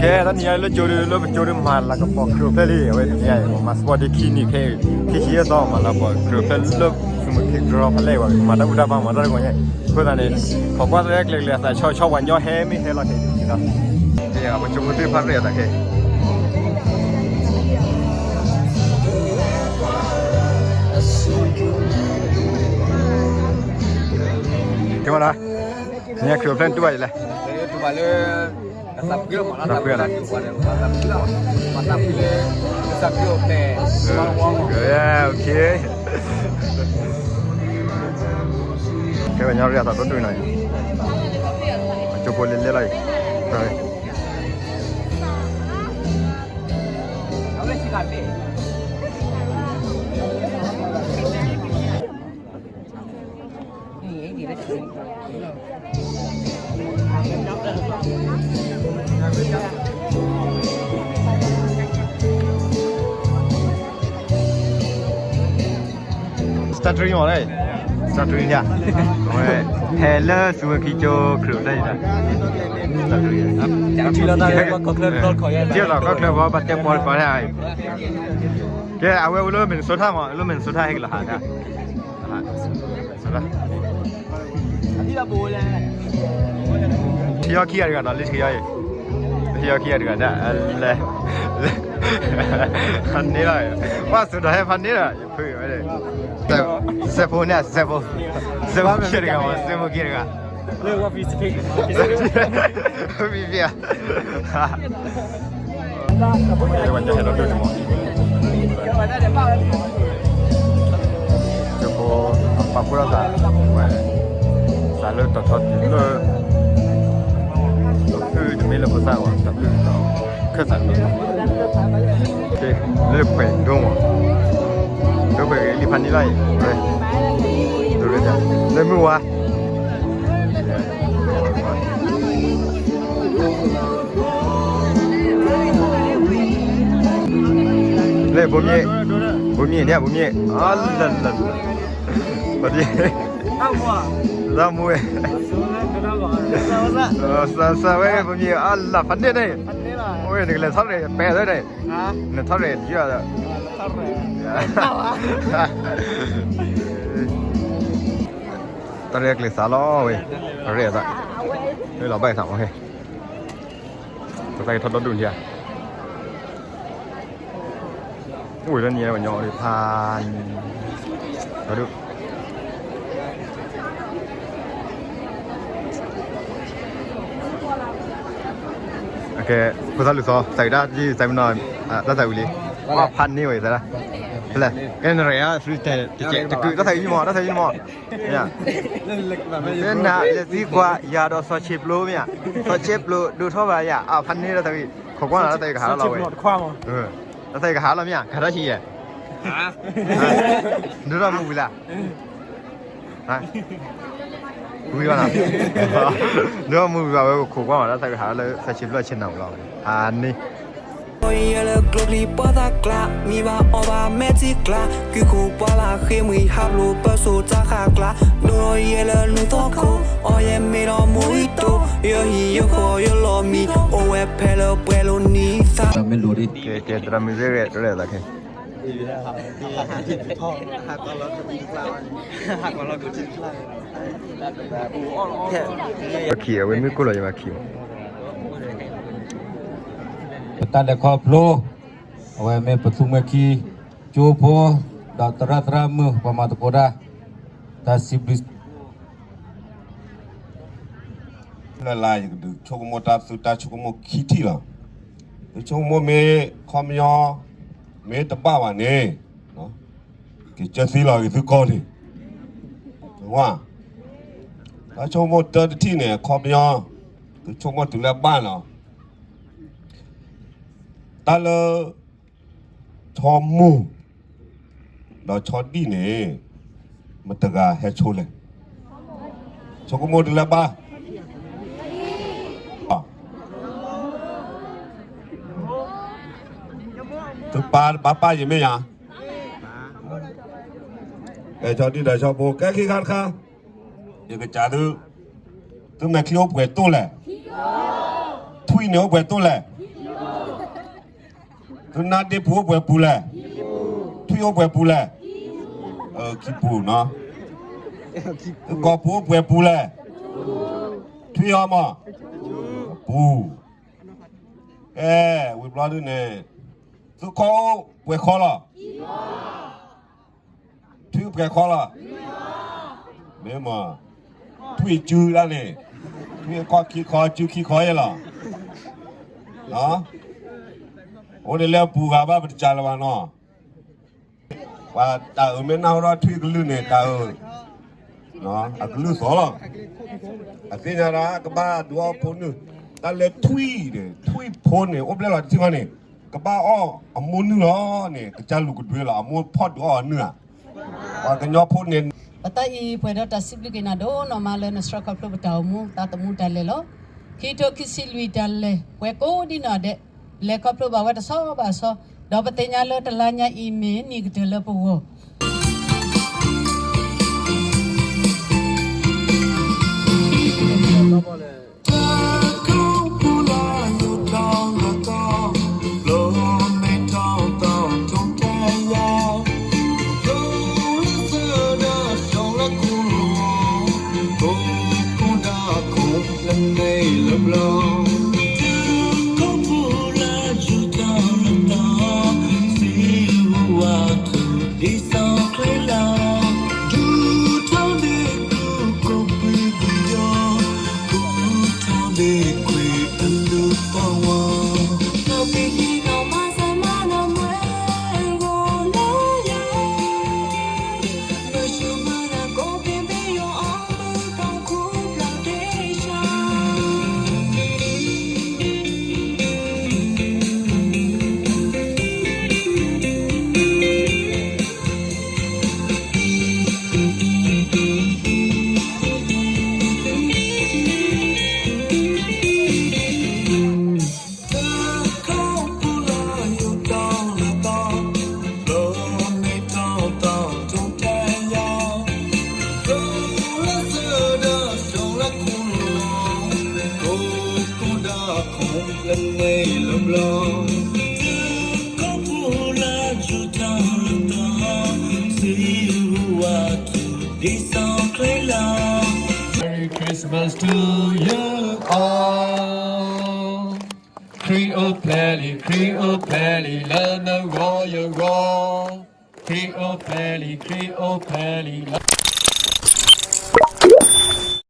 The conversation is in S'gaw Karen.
ကဲ တနံၤညါလၢကၠိဒု လၢပကၠိဒု မၤလၤကပီၤခရံာ်အိၣ်ဖျဲၣ်လံ အဝဲတနံၤညါ မၤစပီဒ်ခံနံၣ်ဖဲ ခံဆံယဲၢ်သီ မၤလၤကပီၤခရံာ်အိၣ်ဖျဲၣ်လၢ သုးမုၢ်ခံကရီဖးလဲၢ်ဝဲ မၤတၢ်ဘူၣ်တၢ်ဘါမၤတၢ်တဂီၤညါ အဃိသတးန့ၣ် ခိးကွၢ်သရဲကျဲၤကျဲၤအသးဆီဆီဝဲညီဟဲမ့ၢ်ဟဲလီၤက့ၤဒီး ကဲ ပကၠိဖိသ့ၣ်တဖၣ်ရဲၣ်အသးခဲ ကဲမနီၤ ညါခရံာ်အိၣ်ဖျဲၣ်နတူၢ်ဘၣ်ယလဲၣ် တူၢ်ဘၣ်လၢ သးပှ့ၤလီၤမး သးပှ့ၤလီၤ သးပှ့ၤလီၤ သးပှ့ၤလၢ သးပှ့ၤအိၣ်ဖျဲၣ် ကဲ ကဲဝဲညီရံၣ်အသးဒိၣ်ဒိၣ်နီၤ အကၠိဖိလဲၤလဲၤလီၤအံၤ Starting မ့ၢ် Starting ညါ အဝဲ ဟဲလၢသုးဝဲခံကၠိခရံာ်အိၣ်ဖျဲၣ်လံ Starting ထံၣ်လီၤတၢ်လၢကီၢ်ချၢဘီ ဘၣ်တဲပီၤတပီၤန့ၣ် ကဲ အဝဲအိၣ်လၢ Minnesota မး လၢ Minnesota ဟဲက့ၤလီၤဟး ထံၣ်ခံဂၤတဂၤနီၤ လၢထံၣ်အံၤ လၢထံၣ်ခံဂၤတဂၤ လဲၤ ဖးန့ၢ်လီၤ ပှၤစိၤဒီးဟဲဖးန့ၢ်လီၤ ယဖုဝဲ စဲဖိန့ၣ် စဲဖိ စဲဖိခံဂၤတဂၤမး စဲဖိခံဂၤတဂၤ မ့ၢ်ဖံးဧါ ဝဲဟဲလီၤဒိၣ်န့ၣ်မး ကၠိဖိ အပာ်ဖှိၣ်ထီၣ်သး ဝဲ သးလၢတီၤထီတုၤလၢ တဖုတမ့ၢ်လၢဖိသၣ်ဝဲ တဖုဒီး ခၢၣ်သးလီၤ လၢပှဲၤဒိမး လၢပှဲၤဂ့ၤလံဖးန့ၢ်လီၤအံၤ လၢမုၢ်ဝါ လၢဘိမ့ၢ် ဘိမ့ၢ်န့ၣ် ဘိမ့ၢ် အလၢလၢလၢ ပဒ် တၢ်မူဝဲ စးစးဝဲ ဘိမ့ၢ် အလၢဖးန့ၢ်န့ၣ် အဝဲနကလဲၤထီၣ်ရဲၣ် ပဲာ်သၢန့ၣ် နထီၣ်ရဲၣ်ယွၤဒီး တၢ်ရဲၣ်ကျဲၤသးလီၤဝဲ ရဲၣ်အသး လၢလီၤဘၣ်သးမးဟဲ တၢ်ကထီၣ်ဒီဒူၣ်လံဧါ အိၣ်လၢနံၤဝဲညီ ဖး ဒီဒူၣ် ကဲ ဖိသၣ်လူၤသီ သးဝံၤဒၣ် သးဝံၤနီၤ တၢ်သးဝံၤလံ ဖးန့ၢ်ဝဲသးဒၣ် ဖဲလဲၣ် ကဲနရဲၣ် တစဲး တကု တၢ်သးဝံၤမး တၢ်သးဝံၤမး တဲနၤ လဲၤသံကွၢ် ယၤဒီးစီၤဆ့ပျိမ့ၢ်ဧါ စီၤဆ့ပျိ ဒိးထီၣ်ဘၣ်ယၤ အဖးန့ၢ်တၢ်သးဝံၤ ခိးကွၢ်နီၤ တၢ်သးဝံၤကဟးလီၤဝဲ တၢ်သးဝံၤကဟးလီၤမ့ၢ်ဧါ ကဟးထီၣ်ဆံးယဲၢ် ဒိးထီၣ်မူဝံၤလၢ ဝံၤဘၣ်နီၤ ဒိးထီၣ်မူဝံၤဘၣ်ဝဲ ခိးကွၢ်မး တၢ်သးဝံၤကဟးလီၤလၢ စီၤဆ့ပျိဆ့နၤဝံၤလီၤ ဟးန့ၢ် ယဲလၢကျိချံပှၤသးကျါ မံဘၣ်အီဘၣ်မဲာ်ထံကျါ ကုၢ်ခိၣ်ပှၤဘၣ်ဃ့မှံဟးဖျိးပၢၢ်ဆိးတၢ်ဃၣ်ကျါ ဒိၣ်ဒီးယဲလၢနူၢ်သီခိၣ် အီယဲမ့ၢ်ဒီးမိၢ်အံၤတိ ယဟံၣ်ယဃီယလီၤမံ အိၣ်ဝဲဖဲလၢပှဲၤလိာ်နံၣ်သၢ ကဲ ကဲ သရၣ်မုၣ်သ့ၣ်ဂဲၤတရဲၣ်သးခဲ ပခံးအဝဲမ့ၢ်ကိၣ်လီၤယမၤခံးမး ပတၢ်လဲၤခီဖျိ အဝဲမ့ၢ်ပသူမွဲခံ ကၠိဖိ ဒီးသရၣ်သရၣ်မုၣ် ပှၤမၤသကိးတၢ် တၢ်စံးဘျုး လၢ်လၢ် ယကဒုးဆိကမိၣ်တၢ်သုတၢ်ဆိကမိၣ်ခံထံၣ်လီၤ. ယဆိကမိၣ်မ့ၢ်ခီပညီ မ့ၢ်တဘၣ်ဘၣ်န့ၣ် ကစၢၢ်သံလီၤက့ၤသုကီၢ်န့ၣ် ဝါ တၢ်ဆိကမိၣ်တၢ်တထံၣ်န့ၣ် ခီပညီ သုဆိကမိၣ်တုၤလၢဘၣ်လီၤ. တၢ်လၢ ဆီမိၢ် ဒီးဆီဒံၣ်န့ၣ် မတဂၤဟဲဆိလဲၣ်. ဆိကမိၣ်တုၤလၢဘၣ် သုပၢ်ဘၣ်ပၢ်ယမ့ၢ်ယါ ကဲ ဆီဒံၣ်ဒီးဆီဖိ ကဲခံခါတခါ ယကစးသု သုမဲာ်ချံအိၣ်ပှဲၤတိၢ်လဲၣ်. ထွံၣ်န့ၣ်အိၣ်ပှဲၤတိၢ်လဲၣ်. သုနါဒ့ပူၤအိၣ်ပှဲၤပူၤလဲၣ်, ထွံၣ်အိၣ်ပှဲၤပူၤလဲၣ်, ခံပူၤနီၤ, သုကီၢ်ပူၤအိၣ်ပှဲၤပူၤလဲၣ်, ထွံၣ်အီၤမး, ပူၤ, ကဲ, ဝံၤဘျီဒုန့ၣ်, သုခီအိၣ်ပှဲၤခီလီၤ ထွံၣ်ပှဲၤခီလီၤ, မ့ၢ်မး, ထွံၣ်စုဒၣ်န့ၣ်, ထွံၣ်ခီခံခီစုခံခီယဲလီၤ, အိၣ်ဒ်လဲၣ်ပူၤဂၤဘၣ်ပတစးလၢၤဘၣ်နီၤ, ပှၤတၢ်အုးမ့ၢ်နၢ်ဟူထီၣ်ထွံၣ်ကလုၢ်န့ၣ် တၢ်အုး, အကလုၢ်သီလီၤ, အသ့ၣ်ညါဒၣ်ကဘၣ်ဒုးအီၣ်ဖိနုၢ်, တၢ်လၢထွံၣ်န့ၣ် ထွံၣ်ဖိန့ၣ် အိၣ်ဘျဲၣ်လီၤတထံၣ်ဃီန့ၣ်, ကဘၣ်အီၣ်အမိၢ်နုၢ်လီၤန့ၣ် ကစၢ်လူၤကဒွဲလီၤ အမိၢ်ဖီၣ်ဒုးအီၣ်အနုၢ်ဧါ, ပှၤကညီဖိန့ၣ် ပသးအံၤပှဲၤဒီးတၢ်စံးဘျုးက့ၤနၤဒိၣ်နီၢ်မးလၢနဆှၢခီဖျိပတၢ်အိၣ်မူသးသမူတၢ်လဲၤလီၤ. ခံကထိခံဆံလွံၢ်တၢ်လဲၤ ပှဲၤကိးဒ်နီၢ်ဒဲး, လဲၤခီဖျိဘၣ်ဝဲတဆီဘၣ်ဆီ, ဒီးပသ့ၣ်ညါလၢတလါညါအံၤမ့ၢ်နံၣ်ကတၢၢ်လၢပဂီၢ် Merry Christmas to you all. ခရံာ်အိၣ်ဖျဲၣ်လံ, ခရံာ်အိၣ်ဖျဲၣ်လံ, လၢနဂီၢ်ယဂီၢ်, ခရံာ်အိၣ်ဖျဲၣ်လံ, ခရံာ်အိၣ်ဖျဲၣ်လံ, လၢ